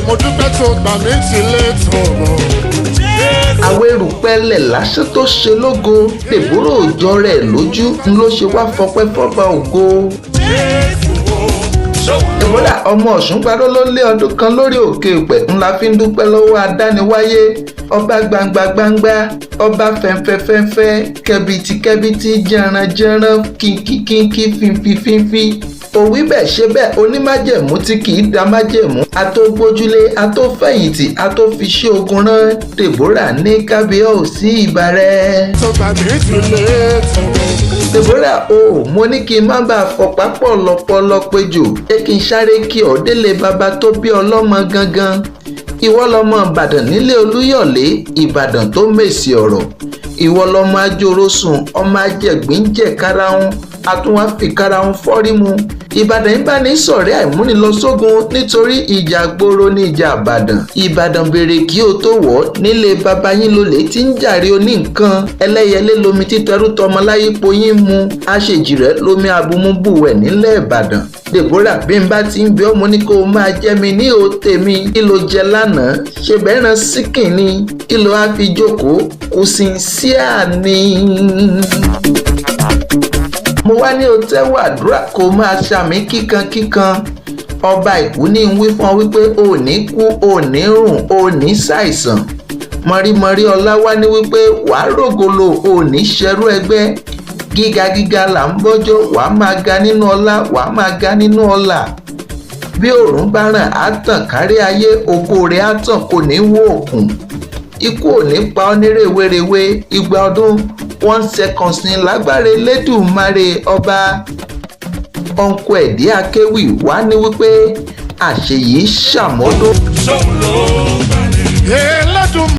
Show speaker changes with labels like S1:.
S1: Mo dúpẹ́ tó gbà mí sílé tó mọ̀.
S2: Àwọn erùpẹ̀lẹ̀ lásán tó ṣe lógo, Deborah òjọ rẹ̀ lójú ń ló ṣe wá fọpẹ́ fọba ògo. Deborah ọmọ Ọ̀ṣungbadó ló lé ọdún kan lórí òkè ìpẹ̀ ńlá fi ń dúpẹ́ lọ́wọ́ adániwáyé, ọba gbangba gbangba, ọba fẹ́ńfẹ́fẹ́ńfẹ́, kẹ́bìtì kẹ́bìtì, jẹranjẹran, kínkínkínkí, fínfínfínfín, òwí bẹ́ẹ̀ ṣe bẹ́ẹ̀, onímájẹ̀mú tí kì í da májẹ̀mú, atógbójúlé, atófẹ̀yìntì, atófiṣẹ́ ogun rán. Deborah ní kábíyèsí ìbà rẹ̀.
S1: Tó gbà mí sílé tó mọ̀.
S2: Deborah o, mo ní kí n má bàa fọ̀pá pọ̀ lọ́pọ̀lọ́ péjò, jẹ́ kí n sáré kí ọ délé bàbá tó bí ọlọ́mọ gangan. Ìwọ lọmọ Ìbàdàn nílé Olúyọ̀lé, Ìbàdàn tó mèsì ọ̀rọ̀. Ìwọ lọmọ ajórosùn, ọmọ ajẹ̀gbín jẹ̀ karahun, àtúnwá fi karahun fọ́rí mu. Ìbàdàn ń bá ní sọ̀rẹ́ àìmúnilọ́sógun, nítorí ìjà gbòòrò ní ìjà Ìbàdàn. Ìbàdàn béèrè kí o tó wọ̀ nílé baba yín, lólè tí ń jàre oní nǹkan. Ẹlẹ́yẹlé lomi títẹrú tọmọ láyípo yín mu, àṣejì rẹ̀ lomi abumúbùwẹ̀ nílẹ̀ Ìbàdàn. Deborah, bí n bá ti ń bí ọmọ ní kó o máa jẹ́ mi ní o tèmi. Kí ló jẹ lánàá? Ṣe bẹ́ẹ̀ rán síkìn ni? Kí ló á fi jókòó? Kò sì ń sí àní. Mo wá ní o tẹ́wọ́ àdúrà kó o máa ṣàmì kíkankíkan. Ọba ìkú ní wí fún ọ wípé o ò ní kú, o ò ní rùn, o ò ní ṣàìsàn. Mọ̀rímọ̀rí ọlá wá ní wípé wàá rògolo, o ò ní ṣerú ẹgbẹ́. Gíga gíga là ń bọ́jọ́, wàá máa ga nínú ọlá, wàá máa ga nínú ọlà. Bí òòrùn bá ràn, á tàn kárí ayé, ògo rẹ̀ á tàn, kò ní wó òkun. Ikú ò ní pa ọ́ ní rèwerèwe. 200 ọdún 1 seconds ní lágbára Elédùmarè ọba. Ọ̀nkọ ẹ̀dí akéwì wá ní wípé àṣeyìí ṣàmọ́dún.
S1: Ṣóun ló